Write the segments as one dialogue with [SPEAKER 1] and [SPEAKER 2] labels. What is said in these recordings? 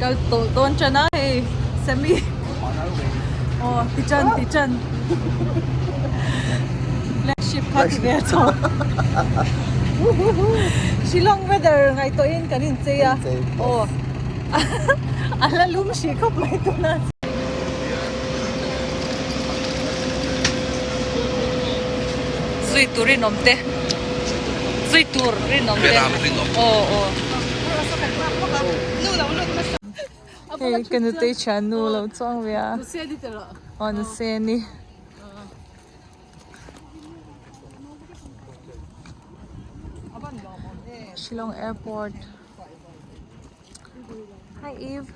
[SPEAKER 1] kal tawh dawn tan a hei Sammy aw ti tan ti tan flagship kha ti ve tawh Shillong weather ngaihtuahin kan inchei a aw a la lum hrih khawp mai tuna. Zui tur rinawm te zui tur rinawm te aw aw hei ka nutei thiannu lo chuang ve a aw nuse ani Shillong airport. Hi Eve.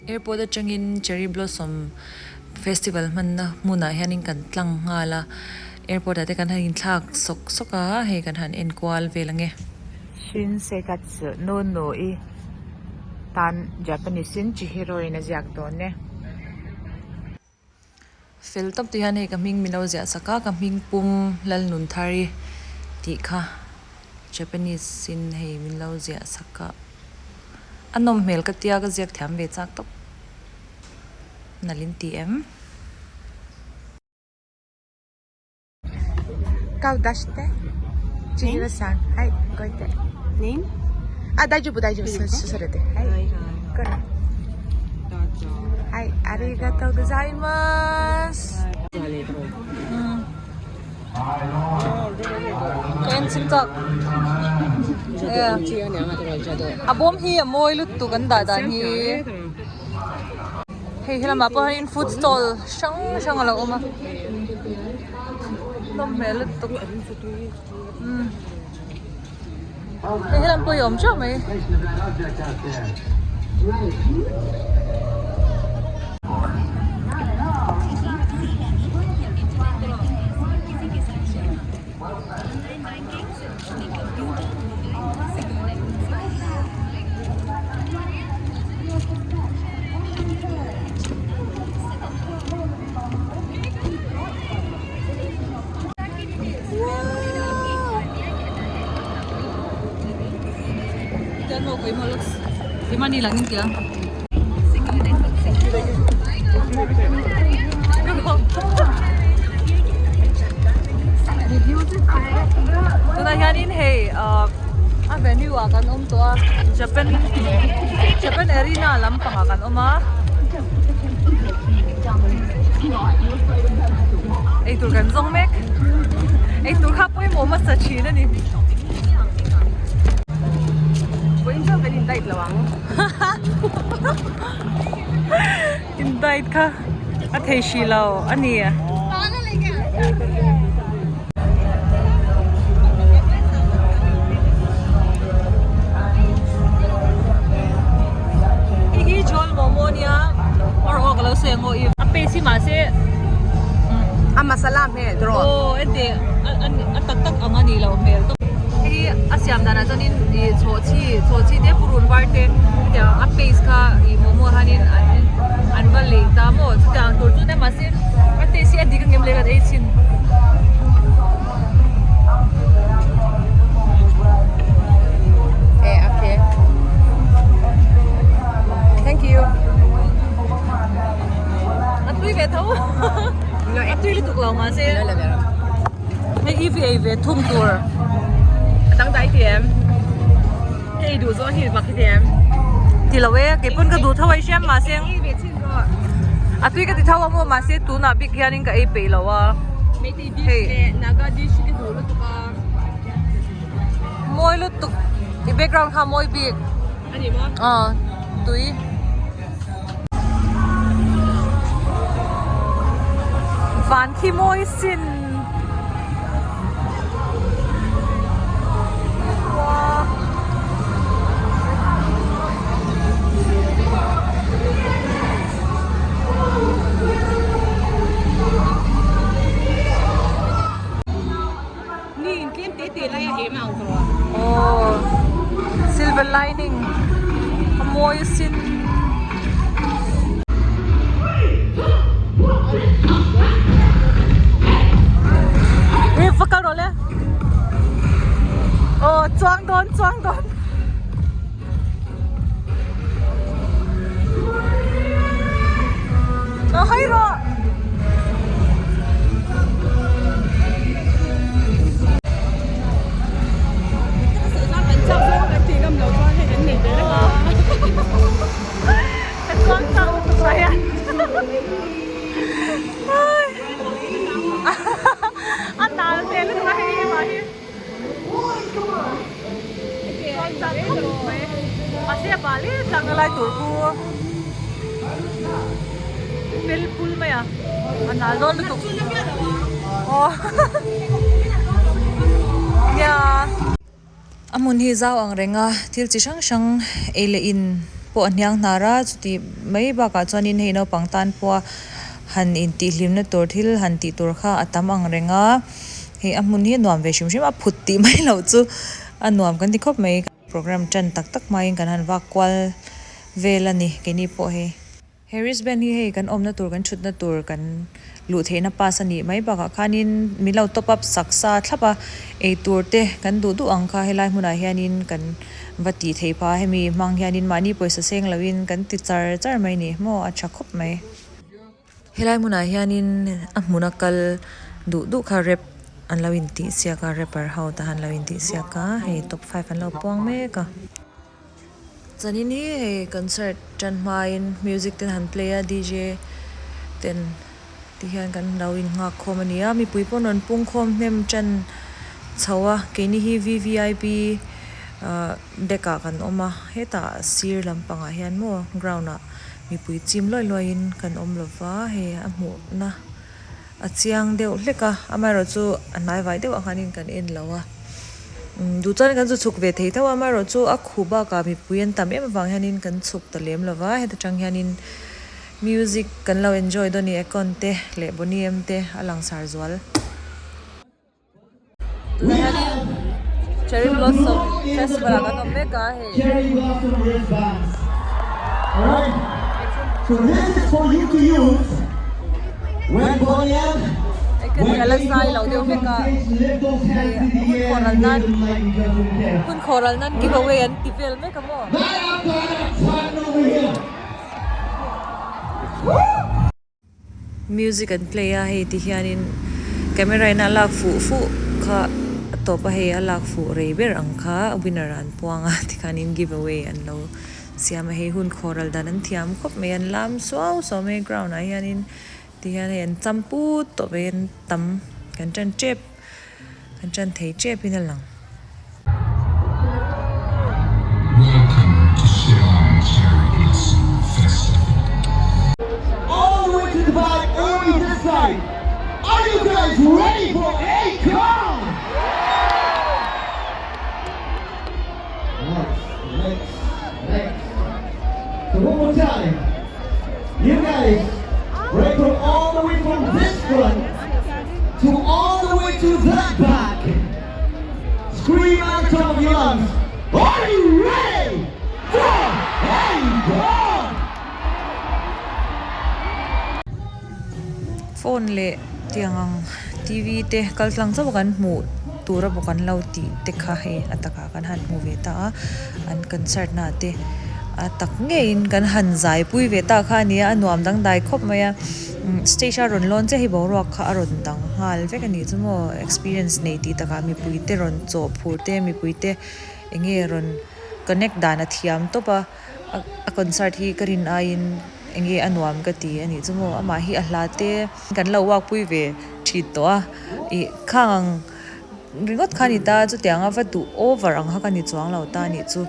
[SPEAKER 1] Airport atangin Cherry Blossom Festival hmanna hmunah hianin kan tlang nghal a, airport ah te kan han inthlak sawk sawk a, hei kan han enkual vel ange.
[SPEAKER 2] Shin Seikatsu Nu Nu i tan Japanese in Chihiro in a ziak dawn e.
[SPEAKER 1] Fel tawp tih hian hei ka hming min lo ziah sak a, ka hming pum Lalnunthari tih kha Japanese in hei min lo ziah sak a, a nawm hmel ka tia ka ziak thiam ve chak tawp nalh in ti em.
[SPEAKER 2] Kau dashite Chihiro-san hai koite
[SPEAKER 3] Name?
[SPEAKER 2] Ah daijoubu daijoubu sore de hai kore hai arigatou gozaimasu.
[SPEAKER 1] Ka en chim chak a bawm hi a mawi lutuk an dah dan hi hei helamah pawh hianin food stall hrang hrang a lo awm a nawm hmel lutuk umm hei helam pawh hi a awm teuh mai. Tunah hianin hei ahh a venue ah kan awm tawh a Japan Japan arena lampangah kan awm a eitur kan zawng mek eitur kha pawimawh hmasa thin a ni.
[SPEAKER 3] Vawiin chuan kan in diet lo ang.
[SPEAKER 1] In diet kha a thei hrih lo a ni. Hei hi Jol Momo nia or aw ka lo sawi ang aw i a paste hi mahse
[SPEAKER 3] A masala hmel tawh.
[SPEAKER 1] Aw ente a tak tak ang a nih loh hmel tawp. Hei hi a siam danah chuanin ih chhawhchhi chhawhchhi te purun var te hetiang a paste kha ih momo hianin an an va lei ta maw chutiang tur chu nia mahse a taste hi a dik angem le kan ei chhin.
[SPEAKER 3] Eh okay Thank you.
[SPEAKER 1] A tui ve tho a tui lutuk lo mahse hei i vi ei ve thung tur.
[SPEAKER 3] A dang dai ti em? Ka ei duh zawh hi mak hi ti em?
[SPEAKER 1] Ti lo e, kei pawn ka duh tho a i hriam mahse
[SPEAKER 3] Ei ve chin rawh.
[SPEAKER 1] A tui ka ti tho a maw mahse tunah bik hianin ka ei peih lo a.
[SPEAKER 3] Meitei dish leh Naga dish hi ka duh lutuk a.
[SPEAKER 1] Mawi lutuk i background kha mawi bik.
[SPEAKER 3] A ni maw?
[SPEAKER 1] Aw tui. Van khi mawi sin. mawi asin. Ih va kal rawh le. Aw chuang dawn chuang dawn. Aw hawi rawh. Ka chuang chak lutuk mai a. A nal hmel lutuk a hei mah hi. Chuang chak khawp mai. Mahse a bal em tlang na lai tur khu. Fel pul mai a. A nal dawn lutuk. Aw. Nia. A hmun hi zau ang reng a, thil chi hrang hrang ei leh in pawh a hniang hnar a, chuti mai bakah chuanin hei naupang tan pawha han intihhlimna tur thil han tih tur kha a tam ang reng a, hei a hmun hi a nuam ve hrim hrim a, phut tih mai loh chu a nuam kan ti khawp mai. Program tan tak tak hmain kan han vak kual vel a ni keini pawh hei. He wristband hi hei kan awmna tur kan thutna tur kan luh theihna pass a nih mai bakah khanin min lo top up sak sa thlap a, eitur te kan duh duh ang kha helai hmunah hianin kan va tih theih phah a, hemi hmang hianin mahni pawisa seng loin kan ti char char mai ni maw a tha khawp mai. Helai hmunah hianin a hmuna kal duh duh kha rap an lo intih siak a, rapper ho te han lo intih siak a, hei top five an lo puang mek a. Zanin hi hei concert tan hmain music ten han play a DJ ten ti hian kan lo in nghak khawm a ni a mipui pawh an rawn pung khawm hnem tan chho a keini hi VVIP ah deck ah kan awm a hetah sir lampangah hian maw ground ah mipui chim luai luai in kan awm lova hei a hmuhna a chiang deuh hlek a amaherawh chu a hnai vai deuh ang khanin kan en lo a umm duh chuan kan zu chhuk ve thei tho a amaherawh chu a khuh bakah mipui an tam em avang hianin kan chhuk ta lem lo va heta tang hianin music kan lo enjoy dawn a ni Akon te leh Boney M te a langsar zual. Tunah hianin Cherry Blossom Festival ah kan awm mek a hei.
[SPEAKER 4] Cherry Blossom wristbands. Alright. So this is for you to use when Boney M
[SPEAKER 1] Icon hi a la zai lo deuh hlek a hei hun khawhral nan hun khawhral nan give away an ti vel mek a maw.
[SPEAKER 2] Music an play a hei ti hianin camera in a lak fuh fuh kha a tawp a hei a lak fuh rei ber ang kha winner ah an puang a tikhanin give away an lo siam a hei hun khawhral dan an thiam khawp mai an lam suau suau mai a ground ah hianin tihian hei an cham put tawh mai an tam kan tan tep kan tan thei tep in a lang.
[SPEAKER 5] Welcome to Shillong Cherry Blossom Festival.
[SPEAKER 4] All the way to the back, early this side. Are you guys ready for Akon? Next, next, next. So one more time. You guys, right from all the way from this front to all the way to that back. Scream out the top of your lungs. Are you ready for Akon?
[SPEAKER 2] Phone leh tiang ang TV te kal tlang chauh a kan hmuh tur a bawk an lo tih te kha hei a takah kan han hmu ve ta a an concert na te a tak ngeiin kan han zai pui ve ta kha a ni a a nuam dangdai khawp mai a stage a rawn lawn chiah hi boruak kha a rawn dang nghal vek a nih chu maw experience nei tih takah mipui te rawn chawh phur te mipui te eng nge rawn connect dan a thiam tawp a a concert hi ka rin aiin eng nge a nuam ka ti a nih chu maw amah hi a hla te kan lo walk pui ve thin tawh a ih khang ang ringawt kha a ni ta chutiang a va duh over ang kha ka ni chuang lo ta a nih chu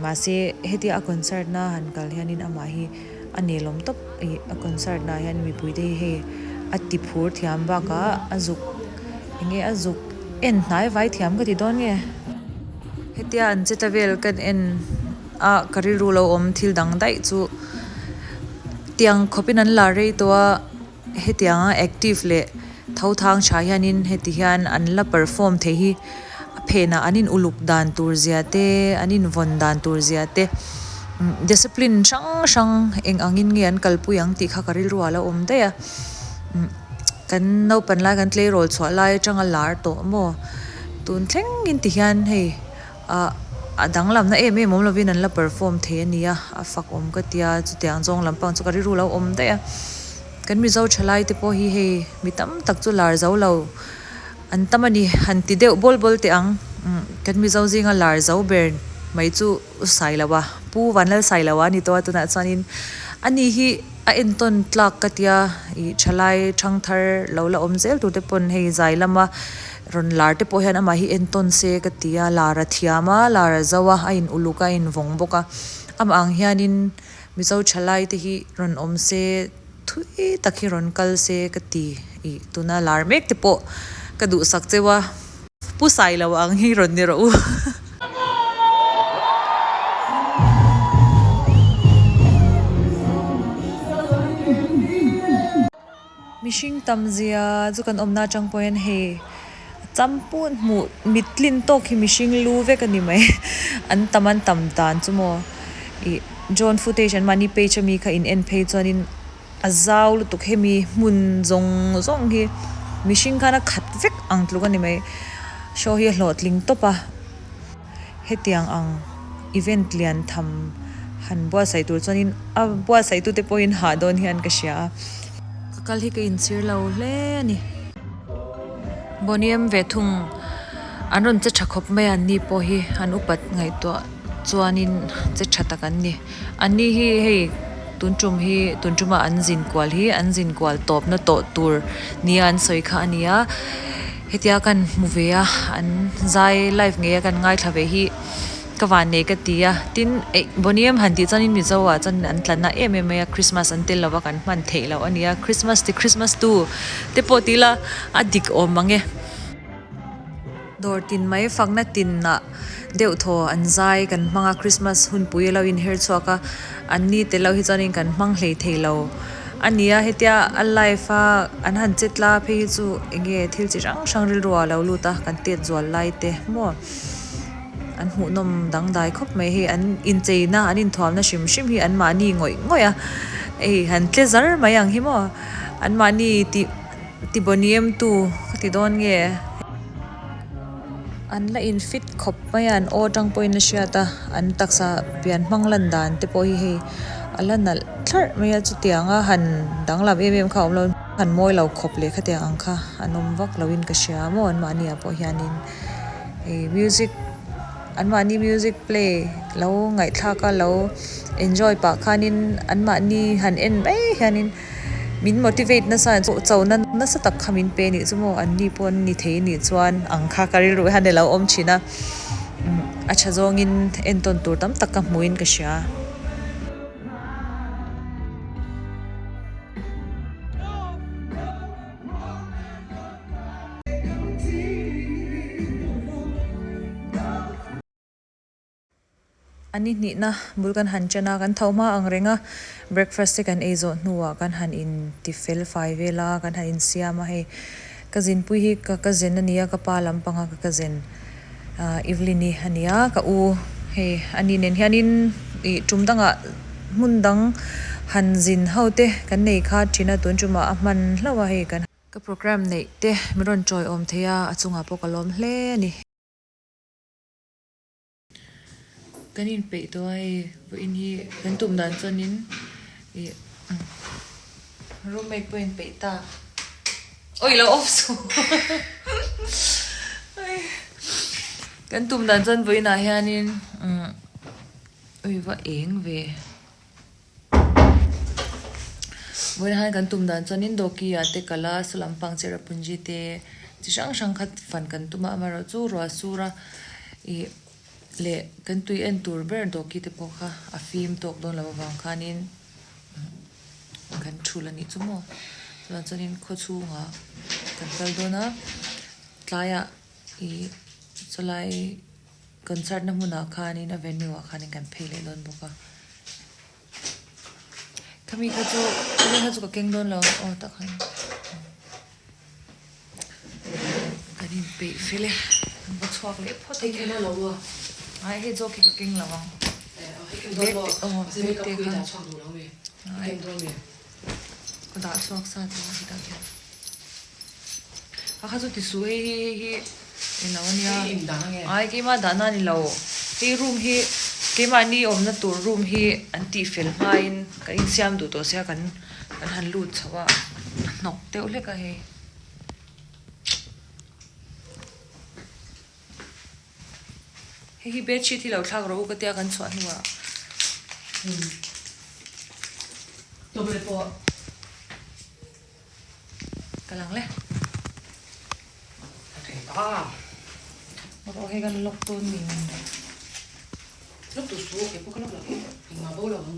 [SPEAKER 2] mahse hetia a concert na han kal hianin amah hi a nelawm tawp ih a concert na ah hian mipui te hi hei a ti phur thiam bakah a zuk eng nge a zuk en hnai vai thiam ka ti dawn nge hetia an che ta vel kan en a ka rilru lo awm thil dang daih chu tiang khawpin an la rei tawh a hetianga active leh tho thang tha hianin heti hian an la perform theih hi a phenah an in uluk dan tur zia te an in vawn dan tur zia te. Discipline hrang hrang eng angin nge an kalpui ang tih kha ka rilru ah a lo awm daih a. Kan naupan lai kan tleirawl chhuah lai atanga lar tawh maw? Tun thlengin ti hian hei ah a danglamna em em awm lovin an la perform thei a nia a fak awm ka tia chutiang zawng lampang chu ka rilru lo awm daih a. Kan Mizo thalai te pawh hi hei mi tam tak chu lar zo lo an tam a ni han ti deuh bawl bawl teh ang. Kan Mizo zinga lar zo ber mai chu U Sailoa, Pu Vanlal Sailoa a ni tawh a tunah chuanin ani hi a entawn tlak ka tia ih thalai thangthar lo la awm zel tur te pawn hei zai lama rawn lar te pawh hian amah hi entawn se ka ti a, lar a thiam a, lar a zo a, a in uluk a, a in vawng bawk a, amah ang hianin Mizo thalai te hi rawn awm se thui tak hi rawn kal se ka ti ih tuna lar mek te pawh ka duhsak cheu a. Pu Sailo ang hi rawn ni rawh u. Mihring tam zia chu kan awmna atang pawh hian hei champun hmuh mit tlin tawk hi mihring lu vek a ni mai an tam an tam dan chu maw ih drone footage an mahni page ami kha in en phei chuanin A zau lutuk hemi hmun zawng zawng hi mihring khan a khat vek ang tluk a ni mai. Show hi a hlawhtling tawp a, hetiang ang event lian tham han buatsaih tur chuanin a buatsaih tute pawhin hah dawn hian ka hria a. Ka kal hi ka inchhir lo hle a ni. Boniam ve thung an rawn che tha khawp mai a, anni pawh hi an upat ngaihtuah chuanin che tha tak an ni. Anni hi hei tun tum hi tun tuma an zin kual hi an zin kual tawpna tawh tur nia an sawi kha a ni a hetia kan hmu ve a an zai live ngei a kan ngaithla ve hi ka van nei ka ti a tin eh Boniem han tih chuanin Mizo ah chuan an tla na em em mai a Christmas an tel lova kan hman theih loh a ni a Christmas ti Christmas tu te pawh ti ila a dik awm mang e. Dawr tin mai fakna tinah deuh thaw an zai kan hmang a, Christmas hunpui a lo inher chhuak a, an ni tel lo hi chuanin kan hmang hlei thei lo a ni a, hetia a live a an han che tla phei hi chu eng nge thil chi hrang hrang rilru ah a lo lut a, kan tet zual lai te maw an hmuhnawm dangdai khawp mai hei an incheina an inthuamna hrim hrim hi an mahni ngawih ngawih a, hei han tle zar mai ang hi maw an mahni tih. Ti bawniam tu ka ti dawn nge? An la in fit khawp mai a, an aw atang pawhin a hriat a, an taksa pian hmang lan dan te pawh hi hei a la nalh thlarh mai a, chutiang a han danglam em em kha a awm lo, han mawi lo khawp leh khatiang ang kha an awm vak lo in ka hria maw an mahni ah pawh hianin ih music an mahni music play lo ngaihthlak a lo enjoy pah khanin an mahni han en mai hianin. Min motivate nasa chona nasa tak kha min pe nih chu maw an ni pawh an ni thei nih chuan ang kha ka rilru hian alo awm thin a a tha zawngin entawn tur tam tak ka hmuhin ka hria. A ni hnihna bul kan han chen a, kan tho hma ang reng a, breakfast te kan ei zawh hnuah kan han in ti fel fai vel a, kan han insiam a hei ka zinpui hi ka cousin a ni a, ka pa lampanga ka cousin ah Evelyn-i a ni a, ka u hei a ni nen hianin ih tum dangah hmun dang han zin ho te kan nei kha thin a, tun tumah a hman hlauh a hei kan Ka programme neih te min rawn tawiawm thei a, a chungah pawh ka lawm hle a ni. Kan inpeih tawh a hei vawiin hi kan tum dan chuanin ih roommate pawh a inpeih ta awi lo off suh kan tum dan chuan vawiin ah hianin umm ui va eng ve vawiin ah hian kan tum dan chuanin dawki ah te kal a saw lampang cherrapunji te chi hrang hrang kha fan kan tum a amaherawhchu ruah sur a ih. Leh kan tui en tur ber dawki te pawh kha a fim tawk dawn loh avang khanin kan thul a nih chu maw. Chuvang chuanin khaw chhungah kan kal dawn a, tlaiah ih chawlai concert na hmunah khanin a venue ah khanin kan phei leh dawn bawk a. Khami kha chu khami kha chu ka keng dawn lo aw tak khan. Kan inpeih fel e, kan va chhuak leh phawt ang. Hei zawk hi ka keng lo ang. Bag te aw bag te kha ka dah chhuak sa tih a hetah khian a kha chu ti suh hei hi hei hi englo ania ai keimah dahna a ni lo hei room hi keimahni awmna tur room hi an tih fel hmain kan insiam duh tawh sia kan kan han lut chho a a hnawk deuh hlek a hei. Hei hi bedsheet hi lo thlak rawh u ka tia kan chhuah hnuah.
[SPEAKER 3] Tawmle pawh.
[SPEAKER 2] Ka lang le.
[SPEAKER 3] A thei ta.
[SPEAKER 2] Rawh hei kan lock dawn ni.
[SPEAKER 3] Lock tu su ke pawh ka lock lo e. Engmah bo lo ang.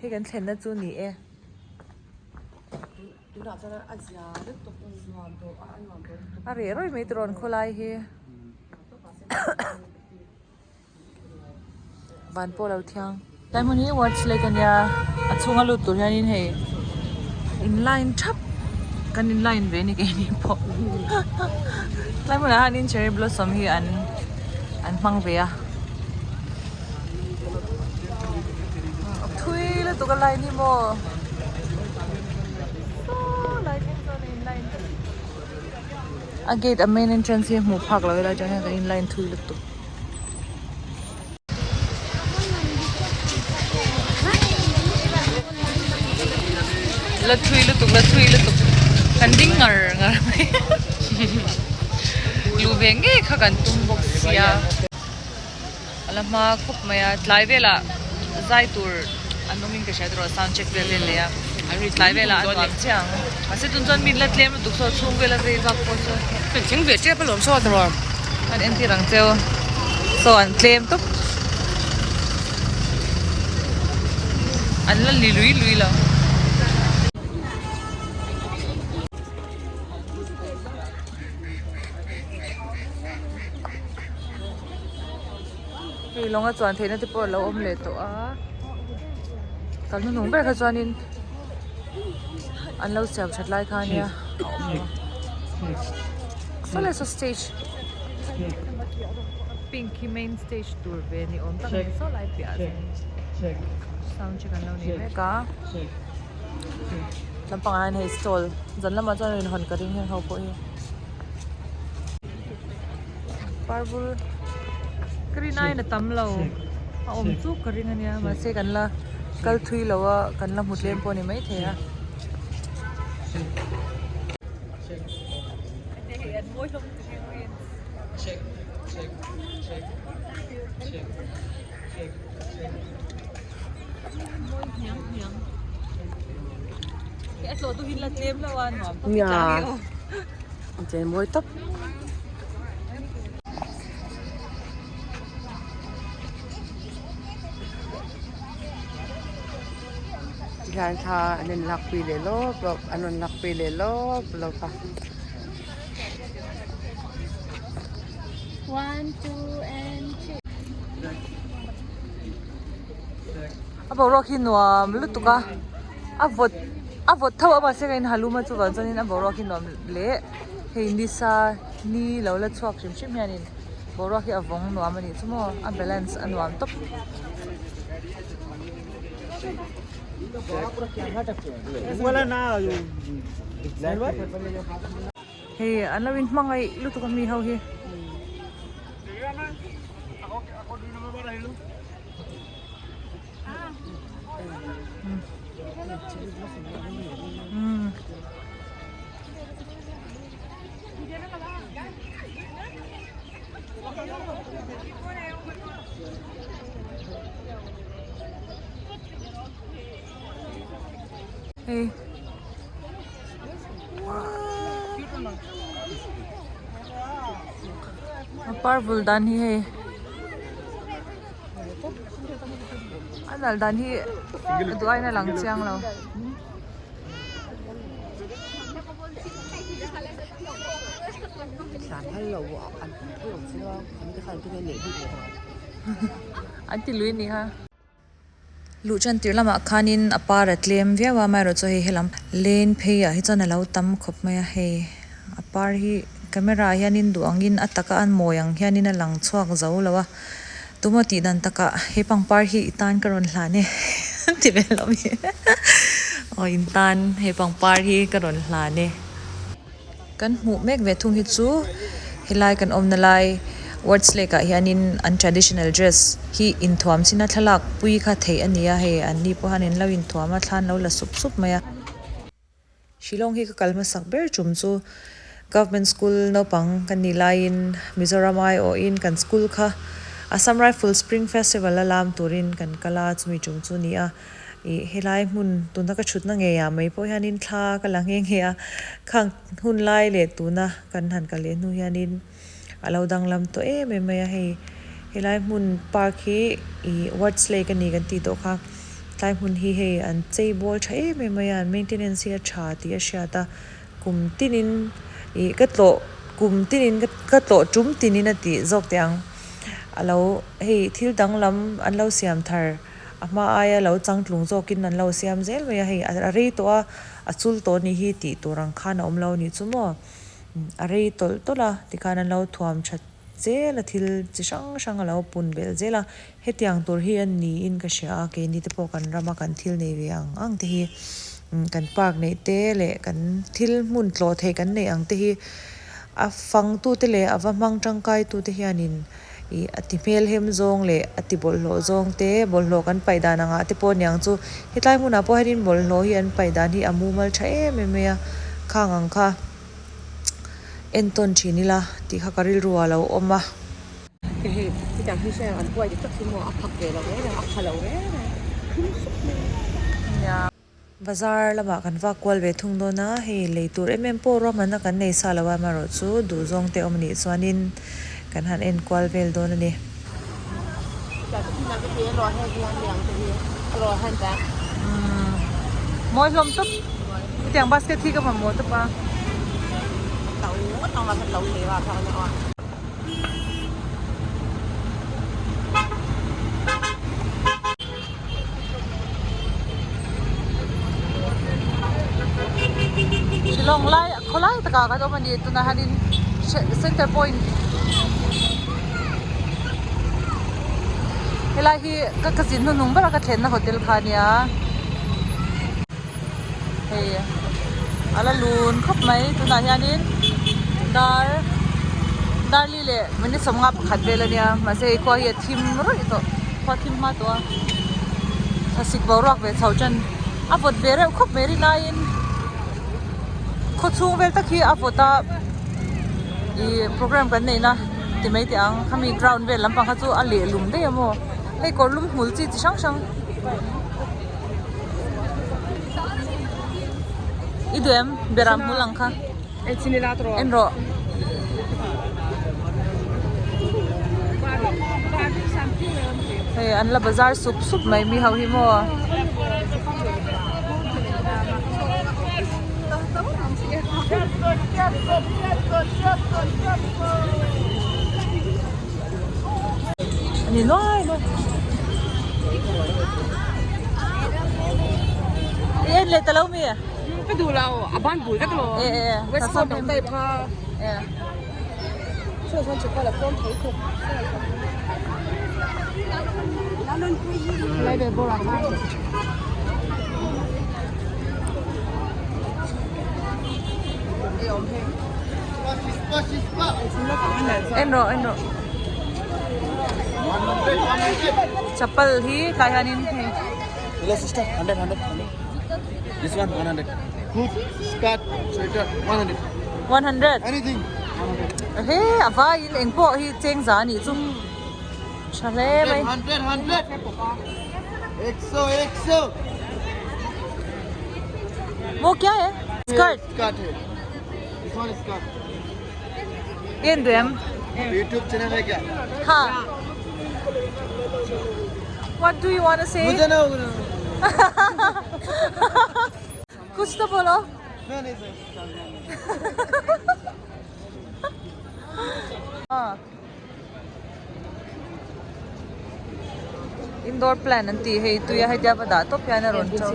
[SPEAKER 2] Hei kan thlenna chu ni e. A reh rawih mai tirawn khawlai hi. Van pawh lo thiang. Tlai hmun hi watch lake ania a chhunga lut tur hianin hei in line thap kan in line ve a ni keini pawh tlai hmunah hianin cherry blossom hi an an hmang ve a thui lutuk a line hi maw saw lai thleng sawn a in line a gate a main entrance hi a hmuh phak lo ila chuan hian kan in line thui lutuk. La thui lutuk la thui lutuk kan ding ngar ngar mai luh ve ngei kha kan tum bawk sia a la hma khawp mai a tlai velah zai tur an awm in ka hria tiraw sound check vel vel leh a tlai velah a nuam chiah ang mahse tun chuan mi la tlem lutuk saw chhung vela vei vak pawh chu
[SPEAKER 3] kan thleng ve tep alawm saw tiraw
[SPEAKER 2] an entir ang cheu saw an tlem tawp an la li lui lui lo. Hei lawnga chuan theihna te pawh a lo awm leh tawh a kal hnuhnung ber kha chuanin an lo siam that lai kha ania a awm lo saw leh saw stage pink hi main stage tur ve ni awm tak a ni saw lai piah ah chuan sound check an lo nei mek a lampangah hian hei stall zan lamah chuan rawn hawn ka ring heng ho pawh hi. Parvul ka rin aiin a tam lo a awm chuk ka ring ania mahse kan la kal thui lo a kan la hmu tlem pawh a ni maithei a.
[SPEAKER 3] Chen mawi tawp. Tikhian thla an in lakpui leh lawp lawp an rawn lakpui leh lawp lawp a.
[SPEAKER 2] A boruak hi nuam lutuk a a vawt a vawt tho a mahse ka in halum a chuvang chuanin a boruak hi nuam leh hei nisa ni lo la chhuak hrim hrim hianin boruak hi a vawng nuam a nih chu maw a balance a nuam tawp. Hei an lo in hmangaih lutuk a mi ho hi. Hei a parvul dan hi hei a nalh dan hi a duh aiin a lang chiang lo.
[SPEAKER 3] Tlan phal lo an phal lo chu a an ti khan tinge neih bik leh ang.
[SPEAKER 1] An ti lui ni kha.
[SPEAKER 2] Luh tan tir lamah khanin a par a tlem viau a amaherawh chu hei helam lane phei ah hi chuan a lo tam khawp mai a hei a par hi camera ah hianin duh angin a taka an mawi ang hianin a lang chhuak zo lo a tumaw tih dan takah he pangpar hi i tan ka rawn hlan e ti ve lo mi aw in tan he pangpar hi ka rawn hlan e. Kan hmuh mek ve thung hi chu helai kan awmna lai Ward's Lake ah hianin an traditional dress hi inthuam china thlalak pui kha theih a ni a hei an ni pawh hian an lo inthuam a thla an lo la sup sup mai a. Shillong hi ka kal hmasak ber tum chu Government school naupang kan nih laiin Mizoram aiawhin kan school kha Assam Rifle Spring Festival a lam turin kan kal a chumi tum chu a ni a. Ih helai hmun tuna ka thutna ngei ah mai pawh hianin thla ka la nghe nghe a, khang hun lai leh tuna kan han kal leh hnu hianin a lo danglam tawh em em mai a hei helai hmun park hi ih Ward's Lake a ni kan tih tawh kha tlai hmun hi hei an chei bawl tha em em mai a an maintenance hi a tha tih a hriat a kum tinin ih ka tlawh kum tinin ka tlawh tum tinin a tih zawk teh ang a lo hei thil danglam an lo siam thar. A hma aia lo changtlung zawkin an lo siam zel mai a, hei a rei tawh a, a chul tawh anih hi tih tur ang khan a awm lo anih chu maw. A rei tawlh tawlh a, tikhan an lo thuam that zel a, thil chi hrang hrang a lo pun belh zel a, hetiang tur hi a niin ka hria a, keini te pawh kan rama kan thil nei ve ang ang te hi kan park neih te leh kan thil hmun tlawh theih kan neih ang te hi a fangtute leh a va hmang tangkai tute hianin Ih a ti hmelhem zawng leh a ti bawlhhlawh zawng te, bawlhhlawh kan paih dan angah te pawh aniang chu hetlai hmunah pawh hianin bawlhhlawh hi an paih dan hi a mumal tha em em mai a, khang ang kha entawn thin ila tih kha ka rilru ah lo awm a.
[SPEAKER 3] Hei hetiang hi hriat an buai dik tak hi maw a phak ve lo reng reng a, a pha lo reng reng thum sup mai a.
[SPEAKER 2] Bazar lamah kan vak kual ve thung dawn a, hei lei tur em em pawh ruahmanna kan nei sa lo a, amaherawh chu duhzawng te awm anih chuanin kan han en kual vel dawn a ni.
[SPEAKER 1] Mawi hlawm tawp, hetiang basket hi ka mamawh tawp a. Shillong lai khawlai takah kan awm a ni tunah hianin center point helai hi ka ka zin hnuhnung ber a ka thlenna hotel kha a nia hei a la lun khawp mai tunah hianin dar darli leh minute sawmnga pakhat vel a nia mahse hei khua hi a thim rawih tawh khua thim hma tawh a thlasik boruak ve chho tan a vawt ve reuh khawp mai rin aiin khawchhung vel tak hi a vawt a ih program kan neih na ti mai teh ang khami ground vel lampang kha chu a lehlum daih a maw hei kawr lum hmul chi chi hrang hrang. I duh em? Beram hmul ang kha. En rawh. Hei an la bazar sup sup mai mi ho hi maw. Ani nuai nuai. I en leh ta lo mi?
[SPEAKER 3] Ka duh lo, a ban bul vek lo.
[SPEAKER 1] E e e.
[SPEAKER 3] West Coast dang type kha.
[SPEAKER 1] E.
[SPEAKER 3] Chaw chuan chekawla la tlawm thei khawp. Lai ve bawr ah khan. Ei awm heng.
[SPEAKER 1] En rawh en rawh. Chapal hi tlai hianin hei.
[SPEAKER 6] Hello sister, 100, 100, 100. This one 100. Hoop, skirt, sweater, 100.
[SPEAKER 1] 100.
[SPEAKER 6] Anything. 100.
[SPEAKER 1] He a vaiin eng pawh hi cheng za anih chu tha hle mai.
[SPEAKER 6] 100, 100. Exo, exo.
[SPEAKER 1] Maw kya hai? Skirt.
[SPEAKER 6] Skirt hai. This one is skirt.
[SPEAKER 1] En duh em?
[SPEAKER 6] YouTube channel hai kya?
[SPEAKER 1] Ha. What do you want to say?
[SPEAKER 6] Mujhe na
[SPEAKER 1] Kuch to bolo.
[SPEAKER 6] Nahi nahi sir.
[SPEAKER 1] Indoor plant an tih hei tuia hetia va dah tawp hian a rawn to.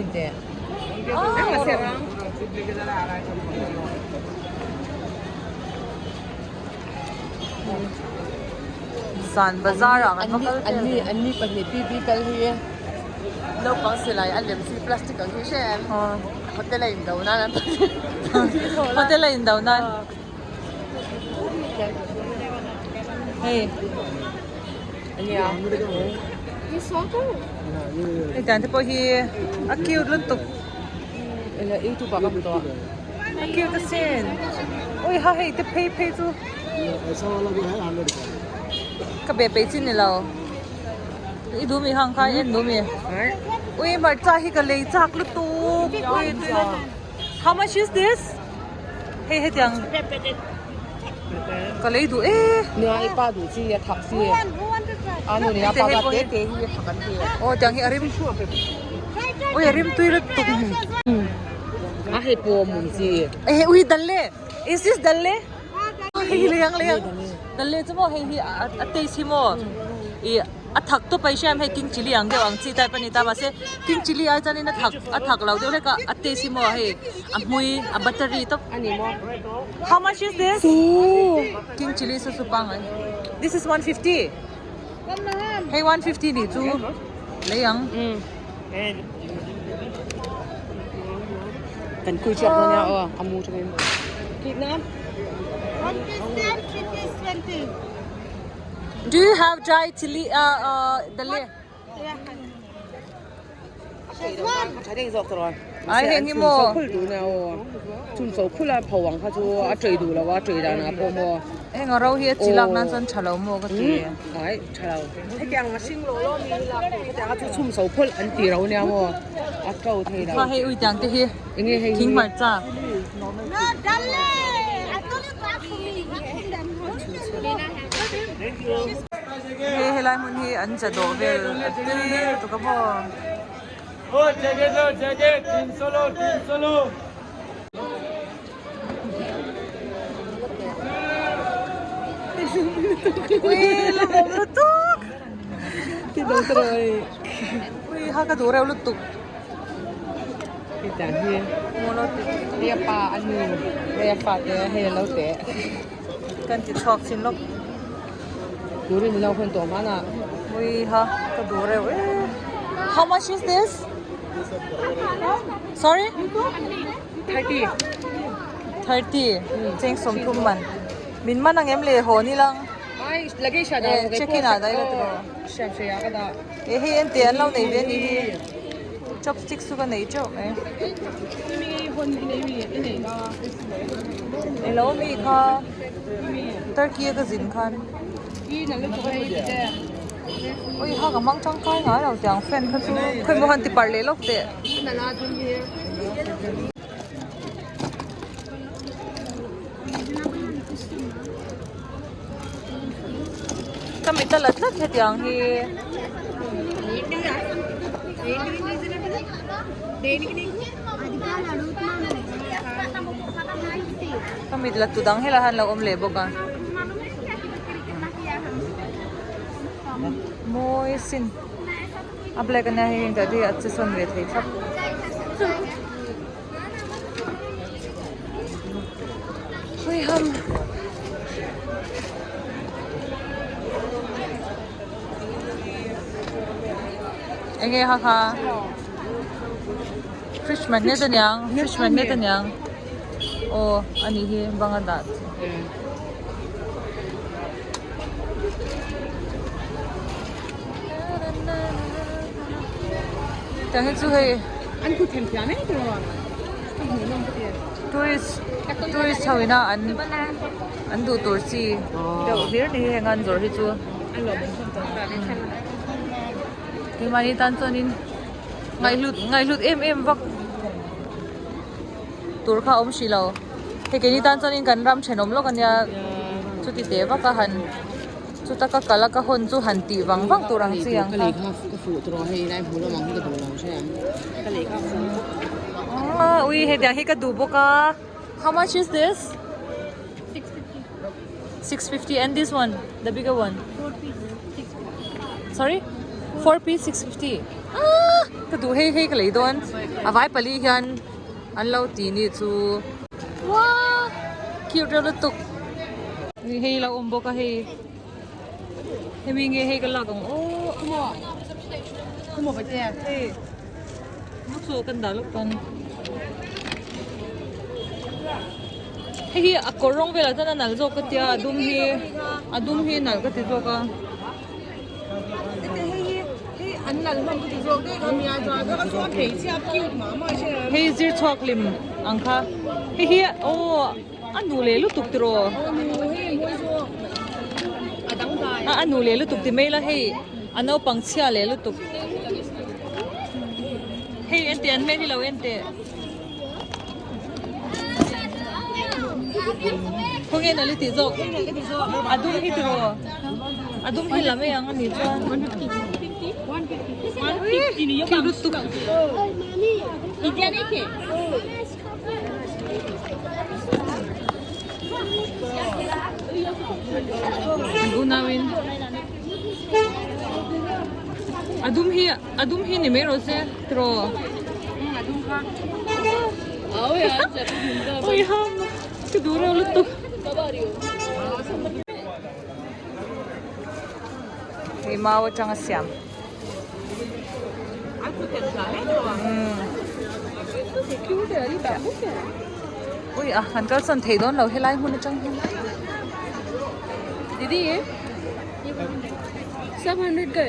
[SPEAKER 1] Zan bazar ah kan va kal vel.
[SPEAKER 3] Anni anni pahnih pi pi kal hi naupang silai a lem si plastic ang hi hre em? Hotel a in do nan an
[SPEAKER 1] Hotel a in do nan. Hei. Hei dan te pawh hi a cute lutuk.
[SPEAKER 3] YouTube ah ka hmu tawh.
[SPEAKER 1] A cute asin. Ui ha hei te phei phei chu. Ka be peih chin ni lo. I duh mi hang kha en duh mi. Ui hmarcha hi ka lei chak lutuk. Ui tui lutuk. How much is this? Hei hetiang ka lei duh e.
[SPEAKER 3] Nia i pa duh chi a thak chi. A nu nia pa te te hi a thak an ti.
[SPEAKER 1] Aw tiang hi a rim ui a rim tui lutuk.
[SPEAKER 3] A hei pawm mum chi.
[SPEAKER 1] Ehe ui dalle is this dalle? Hei leng leng dalle chu maw hei hi a taste hi maw i a thak tawp a i hriam hei king chilli ang deuh ang chi type a ni ta mahse king chilli ai chuanin a thak a thak lo deuh hlek a a taste hi maw hei a hmui a buttery tawp how much is this king chilli saw chu pangai this is 150 hei 150 nih chu lei ang
[SPEAKER 3] kan kui chiak dawn nia aw a mu tangin
[SPEAKER 7] One piece 10, three piece 20.
[SPEAKER 1] Do you have dry chili uh uh dalle?
[SPEAKER 3] Tha deuh zawk tawh
[SPEAKER 1] Ai heng hi maw?
[SPEAKER 3] Phul duh na aw. Chhun so phul a pho ang kha chu a tei duh lo a tei dan ah pawh maw.
[SPEAKER 1] Heng a ro hi a chi lak nan chuan tha lo maw ka ti.
[SPEAKER 3] Ai tha lo. Hetiang a hring lo lo mi lak tur hetiang a chu chhun so phul an ti ro nia maw. A to thei lo.
[SPEAKER 1] Kha hei ui tiang te hi.
[SPEAKER 3] Enge hei hi.
[SPEAKER 1] Thing hmarcha.
[SPEAKER 7] No, dalle. I told you back for me. Back from them.
[SPEAKER 1] Hei helai hmun hi an cha dawh vel a tui lutuk a maw. Ui lawm lutuk. Ui ha ka duh reuh lutuk.
[SPEAKER 3] Hetiang hi hei a pa a nu hei a fate hei a naute
[SPEAKER 1] kan ti chhuak chin lawk
[SPEAKER 3] turin min lo hawn tawh hmanah
[SPEAKER 1] ui ha ka duh reuh e how much is this sorry
[SPEAKER 3] 30
[SPEAKER 1] 30 cheng sawmthum man min man ang em le haw ni lang
[SPEAKER 3] ai luggage ah dah
[SPEAKER 1] check in ah dah ila tiraw
[SPEAKER 3] hriam hriam ah ka dah
[SPEAKER 1] Eh hei en teh an lo nei ve a nih hi chopsticks chu ka nei teuh mai elo mi kha turkey a ka zin khan ui ha ka hmang tangkai ngai lo tiang fan kha chu khawimaw han ti parh leh lawk teh. Ka mit a la tlat hetiang hi. Ka mit la tu dang helai han lo awm leh bawk a. Mawi sin. A black ania hei engtah te hi a che sawn ve thei thlap. Hui ham. Enge ha kha fridge magnet aniang fridge magnet aniang aw ani hi banga dah chi. Tiang hi chu hei
[SPEAKER 3] An kut them thiam em tiraw a hmuh nawm ka ti.
[SPEAKER 1] Tourist tourist ho ina an an duh tur chi deuh hlir ni hi heng an zawrh hi chu. Keimahni tan chuanin ngaihhlut ngaihhlut em em vak tur kha a awm hrih lo. Hei keini tan chuanin kan ram thenawm lawk ania chuti teh vak a han chuta ka kal a ka hawn chu han tih vang vang tur ang chi ang kha. Ui hetiang hi ka duh bawk a how much is this? 650 and this one the bigger one sorry 4 piece 650 ah ka duh hei hei ka lei dawn a vai pali hian an lo ti ni chu wow cute reuh lutuk hei lo awm bawk a hei hemi nge hei ka lak ang aw hei chu kan dah lawk dawn hei hi a kawr rawng velah chuan a nalh zawk ka tia a dum hi a dum hi nalh ka ti zawk a. Hei zir chhuak hlim ang kha hei hi aw a nu leh lutuk tiraw a nu leh lutuk ti mai la hei a naupang chhia leh lutuk. Hei en teh an hmel hi lo en teh. Khawnge nalh i tih zawk? A dum hi tiraw? A dum hi la mai ang a nih chuan. Cute lutuk. An unauin a dum hi a dum hi ni mai rawh se tiraw ui ham ka duh reuh lutuk hei mau atanga siam. Ui a han kal sawn thei dawn lo helai hmun atang hian Didi 700 ka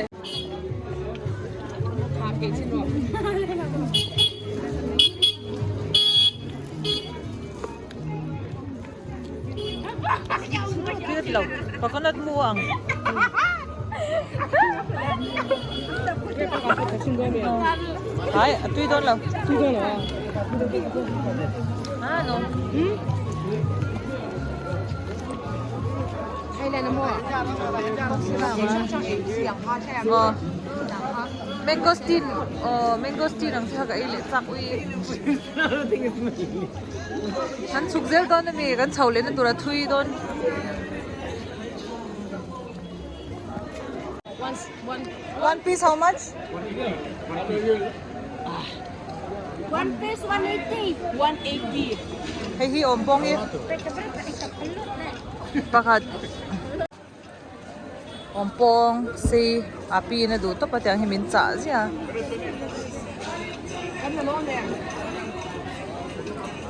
[SPEAKER 1] Cute lo coconut mu ang Ai a tui dawn lo tui dawn lo a no Aw mangosteen aw mangosteen ang chi kha ka ei leh chak ui. Kan chhuk zel dawn ami kan chho lehna tur a thui dawn. One piece how much?
[SPEAKER 7] One piece 180.
[SPEAKER 3] 180.
[SPEAKER 1] Hei hi awm pawng hi. Pakhat. Awm pawng sei a pi in a duh tawp a tiang hi min chah ziah a.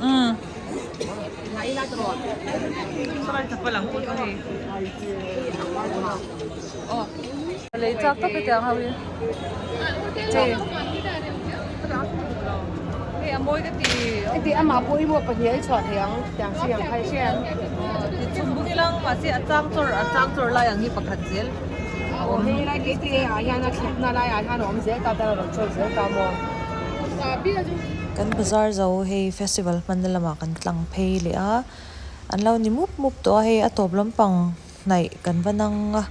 [SPEAKER 1] Umm. Lei chak tawp hetiang ho hi. Chei. Hei a mawi ka ti.
[SPEAKER 3] Heti amah pawh hi maw pahnih a i chhuah thei ang tiang si ang kha i hria em?
[SPEAKER 1] Ti chhum bawk ilang mahse a chang chawr a chang chawr lai ang hi pakhat zel a awm.
[SPEAKER 3] Hei lai kei te ah hian a thlep na lai ah hian a awm zel ta ta a rawn chawr zel ta maw.
[SPEAKER 2] Kan bazar zo hei festival hmanna lamah kan tlang phei leh a, an lo ni mup mup tawh a hei a tawp lampang hnaih kan va nang a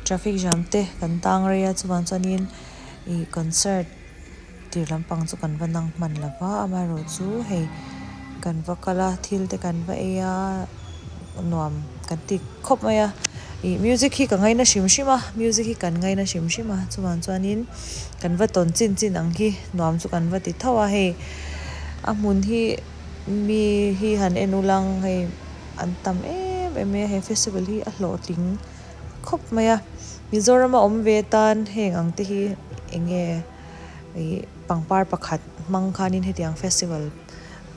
[SPEAKER 2] traffic jam te kan tang rei a chuvang chuanin ih concert tir lampang chu kan va nang hman lo va amaherawh chu hei kan va kal a thil te kan va ei a nuam kan ti khawp mai a ih music hi ka ngaina hrim hrim a music hi kan ngaina hrim hrim a chuvang chuanin kan va tawn chin chin ang hi nuam chu kan va ti tho a hei a hmun hi mi hi han en ulang hei. An tam em em mai a he festival hi a hlawhtling khawp mai a Mizoram a awm ve tan heng ang te hi eng nge ih pangpar pakhat hmang khanin hetiang festival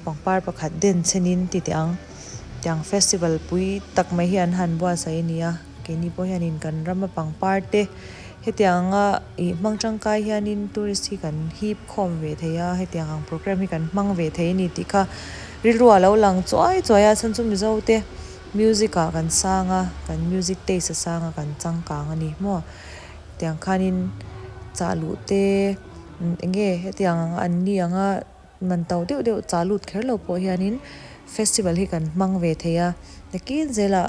[SPEAKER 2] pangpar pakhat den chenin ti teh ang tiang festival pui tak mai hi an han buatsaih a ni a keini pawh hianin kan rama pangpar te hetiang anga ih hmang tangkai hianin tourist hi kan hip khawm ve thei a hetiang ang programme hi kan hmang ve thei a ni tih kha. Rilru a lo lang chuai chuai a, chhan chu Mizo te music ah kan sang a, kan music taste a sang a, kan changkang a ni maw? Tiang khanin chah luh te eng nge hetiang ang an ni ang a man to deuh deuh chah lut kher lo pawh hianin festival hi kan hmang ve thei a, nakin zelah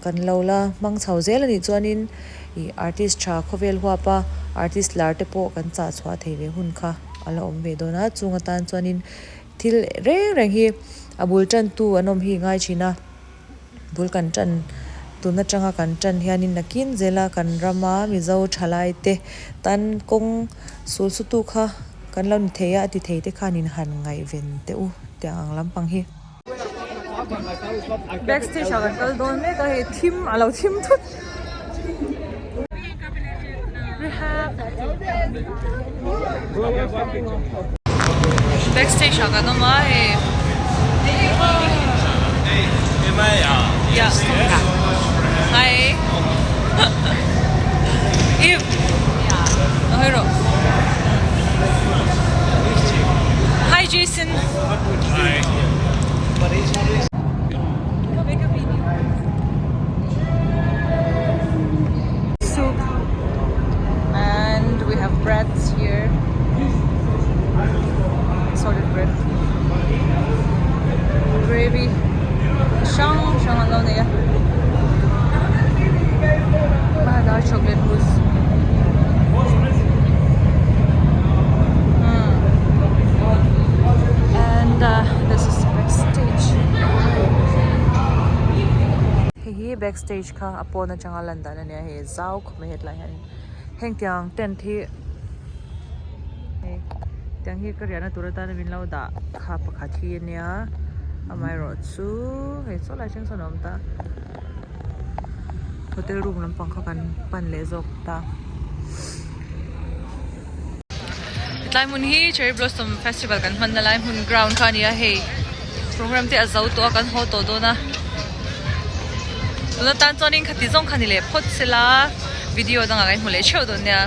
[SPEAKER 2] kan lo la hmang chho zel a nih chuanin ih artist tha khawvel huap a artist lar te pawh kan chah chhuah thei ve hun kha a la awm ve dawn a, chung atan chuanin. Thil reng reng hi a bul tantu an awm hi ngai thin a, bul kan tan Tun atanga kan tan hianin nakin zela kan rama Mizo thalai te tan kawng sul sutu kha kan lo ni thei a, a ti thei te khan in han ngaihven teh u tiang ang lampang hi. Backstage ah kan kal dawn mek a hei thim a lo thim thut. Backstage ah kan awm a hei Hi Eve Hi Jason Soup and we have breads here. Assorted bread. Gravy. Hrang hrang an lo nei a. Dark chocolate mousse. And uh, this is backstage. Hei hi backstage kha a pawn atanga lan dan ania hei zau khawp mai hetlai hianin heng tiang tent hi hei tiang hi ka riahna tur atana min lo dah kha pakhat hi ania amaherawhchu hei saw lai thleng sawn a awm ta. Hotel room lampang kha kan pan leh zawk ta. Hetlai hmun hi Cherry Blossom Festival kan hmanna lai hmun ground kha a ni a hei program te a zo tawh a kan haw tawh dawn a tuna tan chuanin khati zawng kha ni leh phawt sela video dangah kan hmu leh theuh dawn nia.